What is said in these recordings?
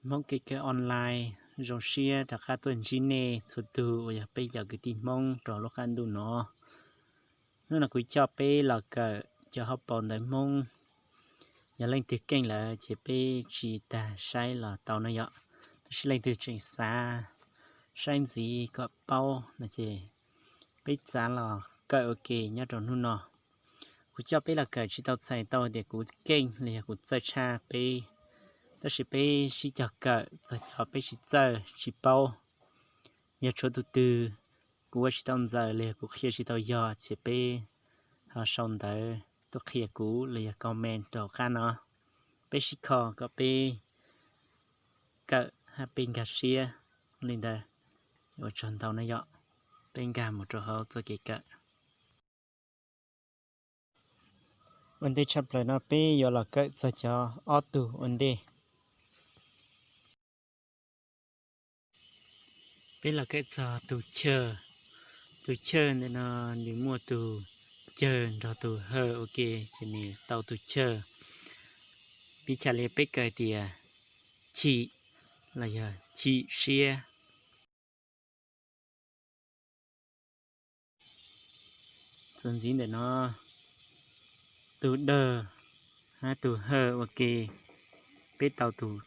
Hmoob kev kawm online, zoo siab rov qab tuaj ntsib nej txhua tus uas yog peb cov kwv tij Hmoob rau lub qab ntuj no. Hnub no kuv coj peb los kawm cov hauv paus ntawv Hmoob. Yog leej twg keej lawm ces peb tsis tas saib los tau no yom. Tab sis leej twg tseem xav saib ntxiv kom paub no ces peb txav los kawm ua ke nyob rau hnub no. Kuv coj peb los kawm tsis tau txhais tau tias kuv keej los yog kuv txawj tshaj peb, tab sis peb sib cog kawm txog cov peb tsis txawj tsis paub. Yog tshuav tus twg kuv ua tsis tau ntxaws los yog kuv qhia tsis tau yog ces peb ho sau ntawv tuaj qhia kuv los yog comment rau qab no. Peb sib kho kom peb kawm hab peb nkag siab li ntawd. Ua tsaug ntau na yom, peb nkag mus rau hauv txoj kev kawm. Ua ntej tshaj plaws no peb yuav los kawm txog cov ob tug ua ntej. Peb los kawm txog tus chawj. Tus chawj ntawm no nws muaj tus cawg nrog tus hawj ua ke ces nws tau tus chawj. Piv txwv li peb kawm tias chim los yog chim siab. Txuas ntxiv ntawm no, tus dawg hab tus hawj ua ke, peb tau tus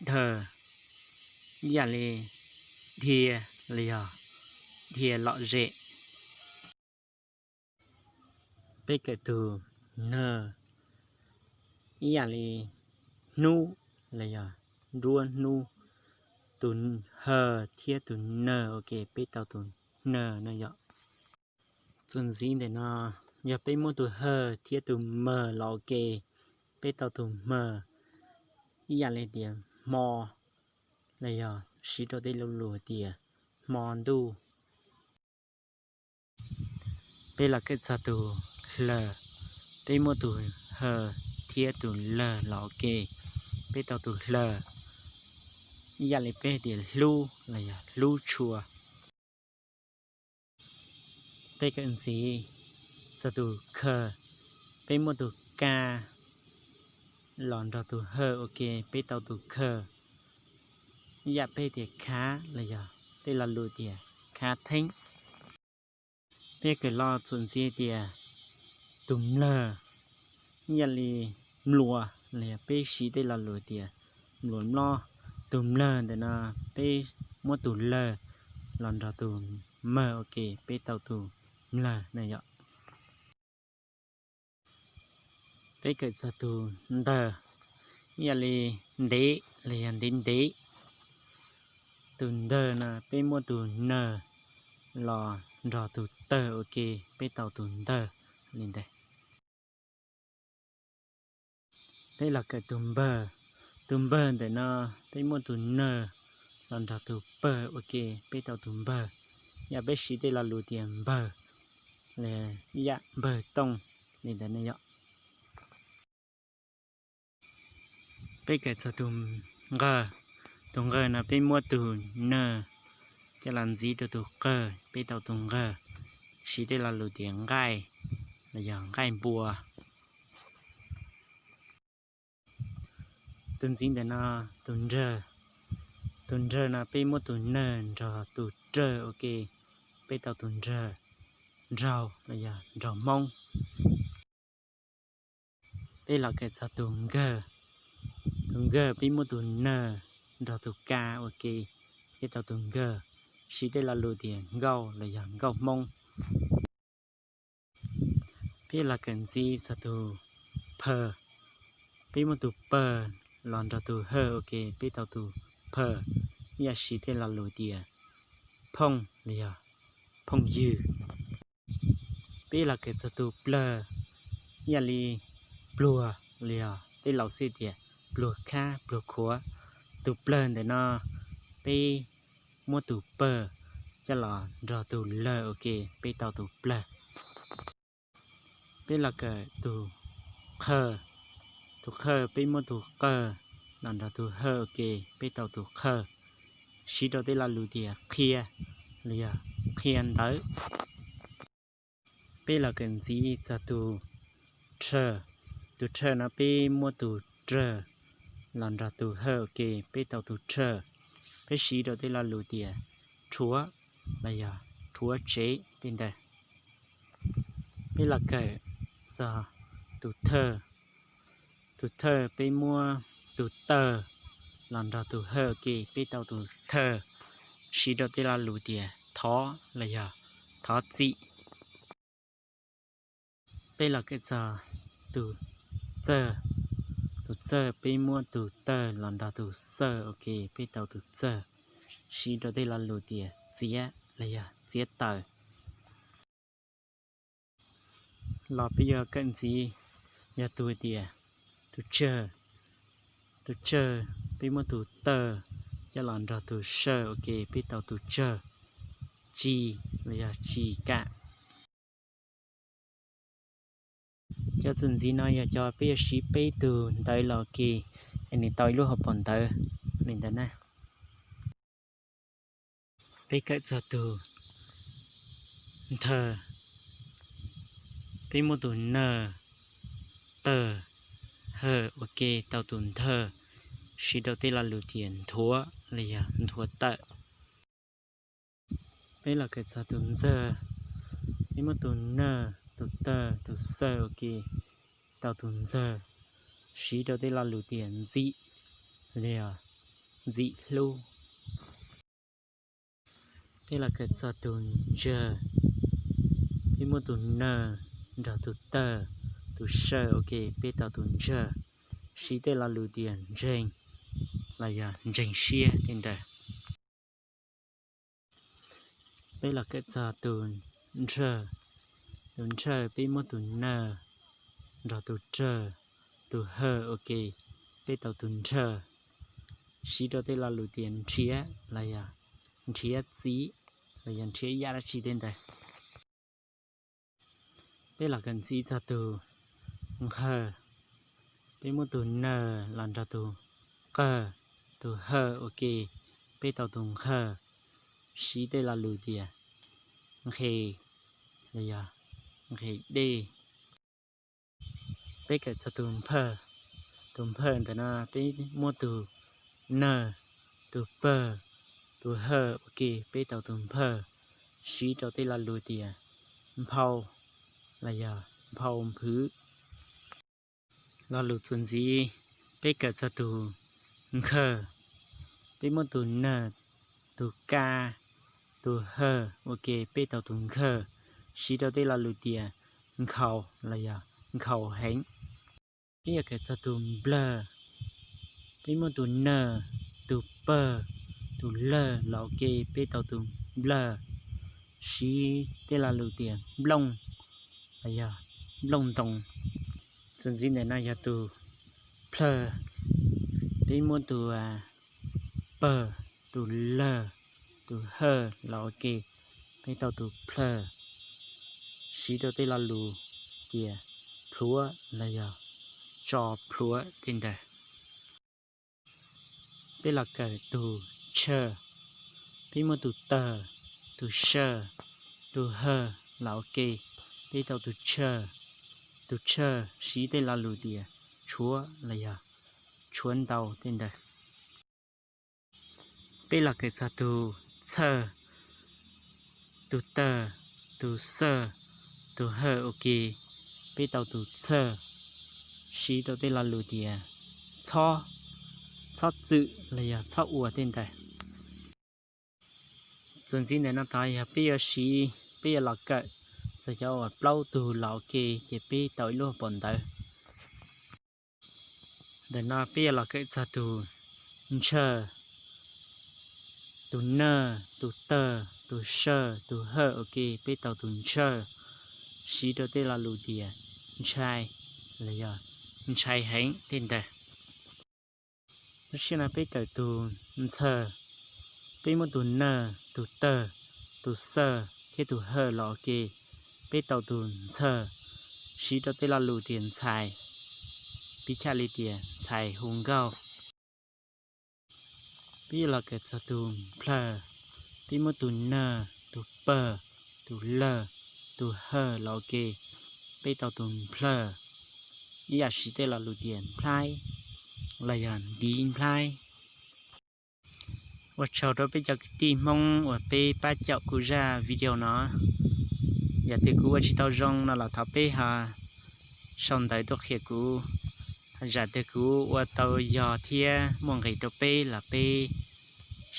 dhawg. Ib yam li dhia los yog dhia lom zem. Peb kawm tus nawg, ib yam li hnub los yog nruab hnub. Tus hawj thiab tus nawg ua ke, peb tau tus nawg no yom. Txuas ntxiv ntawm no, yog peb muab tus hawj thiab tus mawg los ua ke, peb tau tus hmawg. Ib yam li tias hmo los yog siv rau tej lo lus tias hmo ntuj. Peb los kawm txog tus hlawg, peb muab tus hawj thiab tus lawg los ua ke, peb tau tus hlawg. Ib yam li peb tias hlub los yog hlub tshua. Peb kawm ntxiv txog tus khawg, peb muab tus ka los nrog tus hawj ua ke, peb tau tus khawg. Ib yam peb tias khav los yog tej lo lus tias khav theeb. Peb kawm los txuas ntxiv tias tus mlawg, ib yam li mluas los yog peb siv tej lo lus tias mluas mlob. Tus mlawg ntawm no peb muab tus lawg los nrog tus mawg ua ke, peb tau tus mlawg na yom. Peb kawm txog tus ntawg, ib yam li ntev los yog ntev ntev. Tus ntawg no peb muab tus nawg los nrog tus tawg ua ke, peb tau tus ntawg li ntawd. Peb los kawm tus npawg. Tus npawg ntawm no peb muab tus nawg los nrog tus pawg ua ke, peb tau tus npawg. Yog peb siv tej lo lus tias npawg, ib yam npawg tooj li ntawd ne yom. Peb kawm txog tus nqawg. Tus nqawg no peb muab tus nawg coj los ntxiv rau tus qawg, peb tau tus nqawg. Siv tej lo lus tias nqaij los yog nqaij npua. Tus ntxiv ntawm no, tus nrawg. Tus nrawg no peb muab tus nawg nrog tus rawg ua ke, peb tau tus nrawg. Nraug los yog nraug Hmoob. Peb los kawm txog tus nkawg. Tus nkawg peb muab tus nawg nrog tus ka ua ke, peb tau tus nkawg. Siv tej lo lus tias nkauj los yog nkauj Hmoob. Peb los kawm ntxiv txog tus phawg. Peb muab tus pawg los nrog tus hawg ua ke, peb tau tus phawg. Ib yam siv tej lo lus tias phooj los yog phooj ywg. Peb los kawm txog tus plawg, ib yam li pluag los yog tej laus xij tias pluag khab pluag khuav. Tus plawg ntawm no peb muab tus pawg coj los nrog tus lawg ua ke, peb tau tus plawg. Peb los kawm tus qhawg. Tus qhawg peb muab tus qawg los nrog tus hawg ua ke, peb tau tus qhawg. Siv rau tej lo lus tias qhia los yog qhia ntawv. Peb los kawm ntxiv txog tus rhawg. Tus rhawg no peb muab tus rhawg los nrog tus hawj ua ke, peb tau tus rhawj. Peb siv rau tej lo lus tias rhuav los yog rhuav tsev tej ntawd. Peb los kawm txog tus thawj. Tus thawj peb muab tus tawj los nrog tus hawj ua ke, peb tau tus thawj. Siv rau tej lo lus tias thov los yog thov txim. Peb los kawm txog tus txawj. Tus txawj peb muab tus tawj los nrog tus xawj ua ke, peb tau tus txawj. Siv rau tej lo lus tias txiav los yog txiav taws. Los peb yuav kawm ntxiv yog tus tias tus tsawg. Tus tsawg peb muab tus tawj coj los nrog tus sawj ua ke, peb tau tus tsawg. Tsis los yog tsis kam. Cov txuas ntxiv no yog cov peb yuav siv peb tug ntawv los ua ke, es nws tau ib lub hauv paus ntawv li ntawd na. Peb kawm txog tus nthawj. Peb muab tus nawj, tawj, hawj ua ke tau tus nthawj. Siv rau tej lo lus tias nthuav los yog nthuav tawm. Peb los kawm txog tus ntxawg. Peb muab tus nawj, tus tawj, tus xawj ua ke tau tus ntxawg. Siv rau tej lo lus tias ntxim los yog ntxim hlub. Peb los kawm txog tus ntsawg. Peb muab tus nawj nrog tus tawj, tus sawj ua ke, peb tau tus ntsawg. Siv tej lo lus tias ntseeg los yog ntseeg siab tej ntawd. Peb los kawm txog tus nrhawj. Tus nrhawj peb muab tus nawj nrog tus rhawj, tus hawj ua ke, peb tau tus nrhawj. Siv rau tej lo lus tias nrhiav los yog nrhiav txiv los yog nrhiav yam dab tsi tej ntawd. Peb los kawm ntxiv txog tus nqhawj. Peb muab tus nawj los nrog tus qawj, tus hawj ua ke, peb tau tus nqhawj. Siv tej lo lus tias nqhes los yog nqhes dej. Peb kawm txog tus nphawj. Tus nphawj ntawm no peb muab tus nawj, tus pawg, tus hawj ua ke, peb tau tus nphawj. Siv rau tej lo lus tias nphau los yog nphau nphwv. Lo lus txuas ntxiv, peb kawm txog tus nkhawj. Peb muab tus nawj, tus kab, tus hawj ua ke, peb tau tus nkhawj. Siv rau tej lo lus tias nkhaus los yog nkhaus heev. Peb yuav kawm txog tus nplawg. Peb muab tus nawj, tus pawg, tus lawg los ua ke, peb tau tus nplawg. Siv tej lo lus tias nplooj los yog nplooj ntoos. Txuas ntxiv ntawm no yog tus plhawg. Peb muab tus pawg, tus lawg, tus hawj los ua ke, peb tau tus plhawg. Siv rau tej lo lus tias plhuav los yog tso plhuav tej ntawd. Peb los kawm tus tshawj. Peb muab tus tawg, tus sawj, tus hawj los ua ke, peb tau tus tshawj. Tus tshawj siv tej lo lus tias tshuav los yog tshuav ntau tej ntawd. Peb los kawm txog tus txhawj. Tus tawg, tus xawj, tus hawj ua ke, peb tau tus txhawj. Siv rau tej lo lus tias txhob, txhob txwm los yog txhob ua tej ntawd. Txuas ntxiv ntawm no tod yog peb yuav siv, peb yuav los kawm txog cov uas plaub tug los ua ke ces peb tau ib lub hauv paus ntawv. Ntawm no peb yuav los kawm txog tus ntshaw. Tus nawj, tus tawg, tus sawj, tus hawj ua ke, peb tau tus ntshaw. Siv rau tej lo lus tias ntshai los yog ntshai heev tej ntawd. Lub sij hawm no peb kawm tus ntxhawj. Peb muab tus nawj, tus tawg, tus xawj thiab tus hawj los ua ke, peb tau tus ntxhawj. Siv rau tej lo lus tias ntxhais, piv txwv li tias ntxhais hu nkauj. Peb yuav los kawm txog tus nplawg. Peb muab tus nawj, tus pawg, tus lawg, tus hawj los ua ke, peb tau tus nplawg. Ib yam siv tej lo lus tias nplhaib, los yog ntiv nplhaib. Ua tsaug rau peb cov kwv tij Hmoob uas peb pab caum kuv zaj video no. Yog tias kuv ua tsis tau zoo no los thov peb ho sau ntawv tuaj qhia kuv. Zam tias kuv ua tau yog thiab muaj nqis rau peb los peb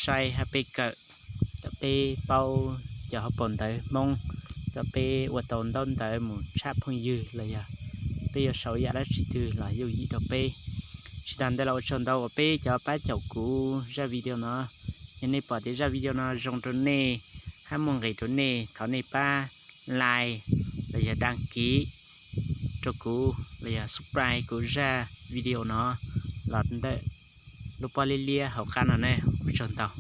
saib hab peb kawm, kom peb paub cov hauv paus ntawv Hmoob, kom peb ua tau ntaub ntawv mus tshaj phooj ywg los yog peb yuav sau yam dab tsi twg los yooj yim rau peb. Tsis tas ntawd los ua tsaug ntau uas peb cov pab caum kuv zaj video no. Yog nej pom tias zaj video no zoo rau nej hab muaj nqis rau nej, thov nej pab like los yog đăng ký rau kuv los yog subscribe kuv zaj video no los ntawm lub pob liab liab hauv qab no ne. Ua tsaug ntau.